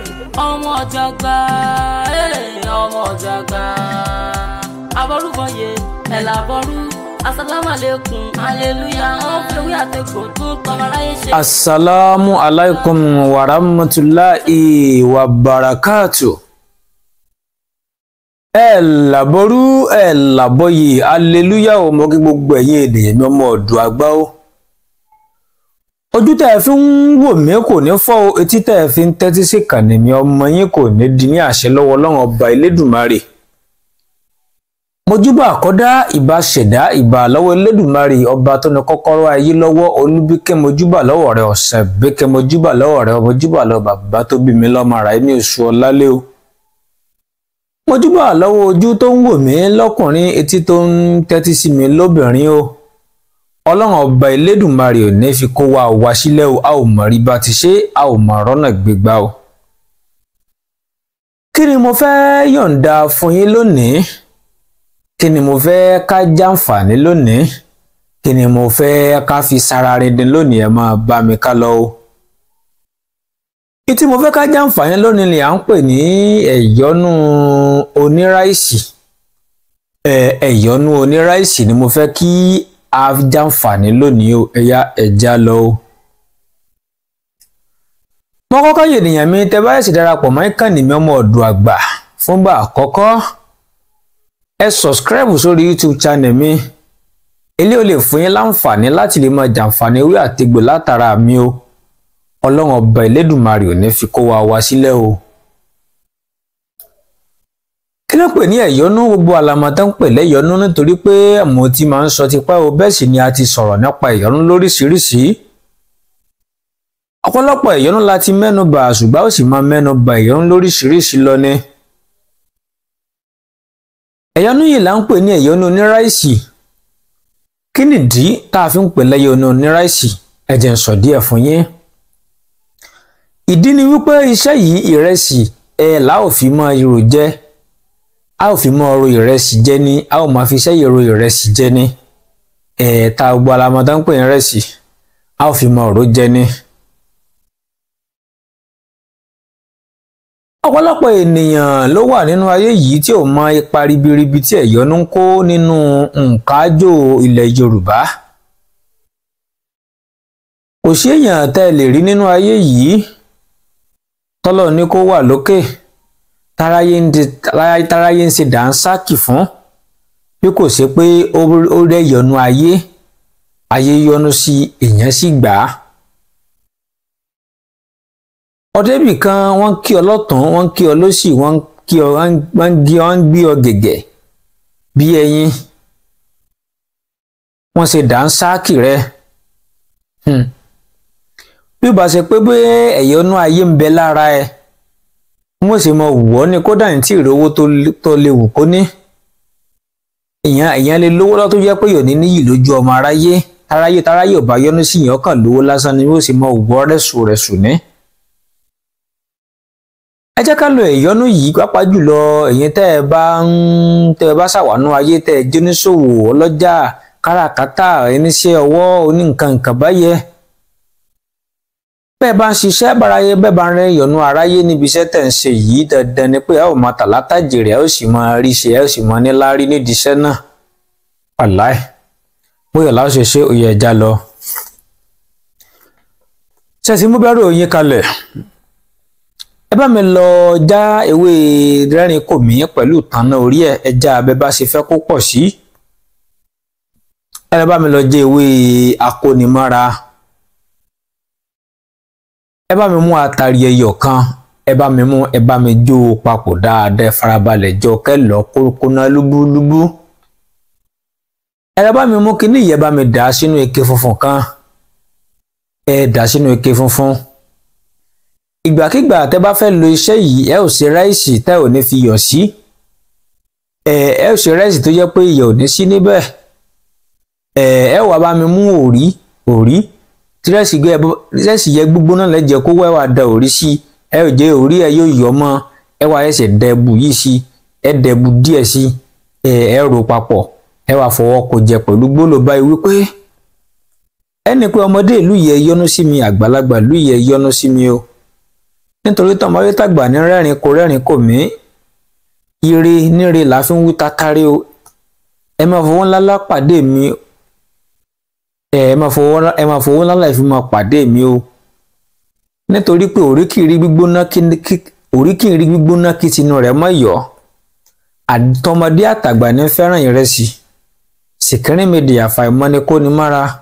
Ọmọ jàgbá, ọmọ jàgbá. Abọ́rúbọyè, ẹ̀là bọ́rú. Asalaamualeykum, aleluya. Wọ́n fi ewé àtẹ̀kọ́ tó ń tọmọ aráyé ṣe. Assalamu alaikum wa rahmatulahi wa barakatu. Ẹ làbọrú ẹ làbọyè, aleluya o. Mo kí gbogbo ẹ̀yin ènìyàn mi, ọmọ ọ̀dọ̀ àgbà o. Ojú tẹ́ ẹ fi ń wò mí kò ní fọ́ o, etí tẹ́ ẹ fi ń tẹ́tí sí kànnì mi ọmọ yín kò ní di ní àṣẹ lọ́wọ́ Ọlọ́run ọba Elédùmarè. Mojúbà àkọ́dá, ìbà ṣẹ̀dá, ìbà lọ́wọ́ Elédùmarè ọba tó ní kọ́kọ́rọ́ ayé lọ́wọ́. Olúbíkẹ́ mojúbà lọ́wọ́ rẹ, ọ̀sẹ̀ bíkẹ́ mojúbà lọ́wọ́ rẹ, mojúbà lọ́wọ́ bàbá tó bí mi lọ́mọ ara ẹni oṣù ọ̀lálẹ́ o. Mojúbà lọ́wọ́ ojú tó ń wò mí lọ́kùnrin, etí tó ń tẹ́tí sí mi lóbìnrin o. Ọlọ́run ọba Elédùmarè ò ní fi kó wa wá sílẹ̀ o, a ò mọ̀ rí bá ti ṣe, a ò mọ̀ rọ́nà gbégbá o. Kí ni mo fẹ́ yọ̀ǹda fún yín lónìí? Kí ni mo fẹ́ ká jàǹfààní lónìí? Kí ni mo fẹ́ ká fi sára rindin lónìí? Ẹ máa bá mi ká lọ o. Ìtí mo fẹ́ ká jàǹfààní lónìí ni à ń pè ní ẹ̀yọ́nú oníráìsì. Ẹ̀yọ́nú oníráìsì ni mo fẹ́ kí a jàǹfààní lónìí o. Ẹ̀yà ẹ̀já lọ o. Mo kọ́kọ́ yènìyàn mi, tẹ́ bá sì darapọ̀ mọ́ ìkànnì mi ọmọ ọ̀dọ̀ àgbà fúngbà àkọ́kọ́, ẹ subscribe sórí YouTube channel mi. Eléyìí ó lè fún yín láǹfààní láti lè máa jàǹfààní ewé àtegbò látara mi o. Ọlọ́run ọba Elédùmarè ò ní fi kó wa wá sílẹ̀ o. Kí ló pè ní ẹ̀yọ́nú? Gbogbo àlàmọ́ tó ń pè lẹ́yọ́nú, nítorí pé mo ti máa ń sọ tipẹ́ o, bẹ́ẹ̀ sì ni a ti sọ̀rọ̀ nípa ẹ̀yọ́nú lóríṣiríṣi. Ọ̀pọ̀lọpọ̀ ẹ̀yọ́nú la ti mẹ́nu bà, ṣùgbọ́n ó sì máa mẹ́nu bà ẹ̀yọ́nú lóríṣiríṣi lọ ni. Ẹ̀yọ́nú yìí là ń pè ní ẹ̀yọ́nú oníráìsì. Kí nìdí tá a fi ń pè lẹ́yọ́nú oníráìsì? Ẹ jẹ́ n sọ díẹ̀ fún yín. Ìdí ni wípé iṣẹ́ yìí, ìrẹsì ẹ̀ là ò fi mọ́ irò jẹ, a ò fi mọ́ ro ìrẹsì jẹ ni, a ò máa fi iṣẹ́ yìí ro ìrẹsì jẹ ni. Ẹ̀ ta gbogbo alamọ tó ń pè ní ìrẹsì, a ò fi mọ́ ro jẹ ni. Ọ̀pọ̀lọpọ̀ ènìyàn ló wà nínú ayé yìí tí ò mọ ipa ribiribi tí ẹ̀yọ́nú ń kó nínú nǹkan àjò ilẹ̀ Yorùbá. Kò sí èèyàn tẹ́ ẹ lè rí nínú ayé yìí tọ́lọ̀ ní kó wà lókè táráyé ń ṣe dànsákì fún, bí kò ṣe pé ó rẹ́yọ̀nú ayé, ayé yọ́nú sí èèyàn sì gbà á. Ọdẹ́bì kan wọ́n kí ọ lọ́tún, wọ́n kí ọ lósì, wọ́n kí ọ, wọ́n gbé ọ gẹ̀gẹ̀ bí ẹyin, wọ́n ṣe dànsákì rẹ. Bí ó bá ṣe pé bí ẹ̀yọ́nú ayé ń bẹ lára ẹ, wọ́n sì mọ wù ọ́ ní kódà ní tí ìrówó tó lè wù kó ní. Èèyàn lè lówó lọ́tọ́ tó jẹ́ pé yòó ní níyì lójú ọmọ aráyé, táráyé ò bá yọ́nú sí yàn kàn lówó lásán ni wọ́n sì mọ wù ọ́ rẹ̀sù rẹ̀sù ní. Ẹ jẹ́ ká lo ẹ̀yọ́nú yìí, pàápàá jùlọ ẹ̀yin tẹ́ ẹ bá ṣàwánú ayé, tẹ́ ẹ jẹ́ oníṣòwò, ọlọ́jà, káràkátà, oníṣẹ́ ọwọ́, oníǹkan nǹkan báyẹn. Bẹ́ẹ̀ bá ń ṣiṣẹ́ báráyé, bẹ́ẹ̀ bá ń rẹ́ ìyọ̀nú aráyé níbi iṣẹ́ tẹ̀ ń ṣe yìí, dandan ni pé ẹ ó máa tà látàjèrè, ẹ ó sì máa rí ṣe, ẹ ó sì máa níláárí nídìí iṣẹ́ náà. Wàláì, bóyá làwọn ṣe ṣe òye ẹja lọ. Ṣẹ̀sì mú bẹ́rù oyin kalẹ̀. Ẹ bá mi lọ já ewé rẹ́rìn kò mí pẹ̀lú ìtànná orí ẹ̀, ẹja abẹ bá ṣe fẹ́ kó pọ̀ sí. Ẹ bá mi lọ jẹ ewé akónimára. Ẹ bá mi mú atari ẹyọ kan, ẹ bá mi mú, ẹ bá mi jó o papọ̀ dáadáa, ẹ farabalẹ̀ jọ kẹlọ kóná lúbúlúbú. Ẹ bá mi mú kíní yìí, ẹ bá mi dà á sínú ike funfun kan. Ẹ dà á sínú ike funfun. Ìgbàkigbà tẹ́ bá fẹ́ lo iṣẹ́ yìí, ẹ ò ṣe ráìsì tẹ́ ò ní fi yọ̀ sí. Ẹ ò ṣe ráìsì tó jẹ́ pé iyọ̀ ò ní sí níbẹ̀. Ẹ wá bá mi mú òrí òrí. Tírẹ́sì yẹ gbígbóná lẹ́jẹ̀ kó wá da òrí sí, ẹ ò jẹ́ òrí ẹ yóò yọ mọ́, ẹ wá ẹsẹ̀ dẹ̀bù yìí sí, ẹ dẹ̀bù díẹ̀ sí, ẹ rò papọ̀, ẹ wá fọwọ́ kó jẹ pẹ̀lú gbólóhùn báyìí wípé ẹni pé ọmọdé ìlú yẹ yọ́nú sí mi, àgbàlagbà ìlú yẹ yọ́nú sí mi o. Nítorí tọmọdé tàgbà ní rẹ́rìn kò rẹ́rìn kò mí. Ire níre là fi ń wú tatare o. Ẹ máa fowó ńlá lá pàdé mi. Ẹ máa fowó ńlá láì fi máa pàdé mi o. Nítorí pé òríkìrí gbígbóná kí tinú rẹ̀ mọ́ yọ̀. Àtọmọdé àtàgbà ní fẹ́ràn ìrẹsì. Sìkírìn media àfàìmọ̀ ni kò ní mára.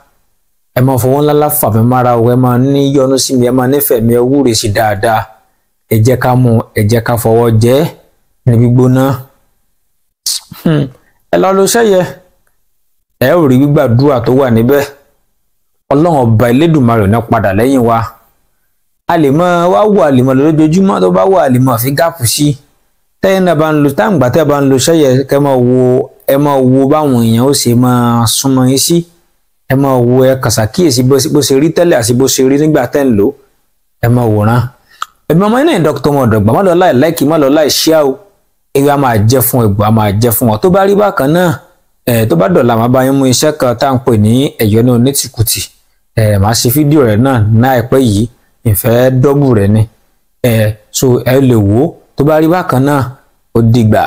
Ẹ máa fowó ńlá lá fà mí mára o. Ẹ máa ní yọ́nú sí mi, ẹ máa nífẹ̀ẹ́ mi, ẹ wúre sí dáadáa. Ẹ jẹ́ ká mú, ẹ jẹ́ ká fọwọ́ jẹ ní gbígbóná. Ẹ lọ lo sẹ́yẹ, ẹ ò rí gbígbàdúrà tó wà níbẹ̀. Ọlọ́run ọba Elédùmarè náà padà lẹ́yìn wa. A lè mọ wá wò, a lè mọ lójoojúmọ́, tó bá wà a lè mọ fi gáàpù sí. Tẹ́yìn náà bá ń lo táǹgbà tẹ́ bá ń lo sẹ́yẹ, kẹ́ máa wo, ẹ máa wo báwọn èèyàn ó ṣe máa súnmọ́ yín sí. Ẹ máa wo, ẹ kàn ṣàkíyèsí bó ṣe rí tẹ́lẹ̀ àti bó ṣe rí nígbà tẹ́ ń lò. Ẹ máa wòran. Ẹ̀mí ọmọ yín náà Dr. Ọmọdọ̀gba, má lọ láì láìkì, má lọ láì ṣíà o. Ewé a máa jẹ́ fún egbò, a máa jẹ́ fún wọn. Tó bá rí bákan náà, tó bá dọ̀la, màá bá yín mú iṣẹ́ kan tá à ń pè ní ẹ̀yọ́nú onítìkùtì. Màá ṣe fídíò rẹ̀ náà ní àìpẹ́ yìí, ìfẹ́ dọ́bù rẹ̀ ni. So ẹ lè wò ó. Tó bá rí bákan náà, ó dìgbà.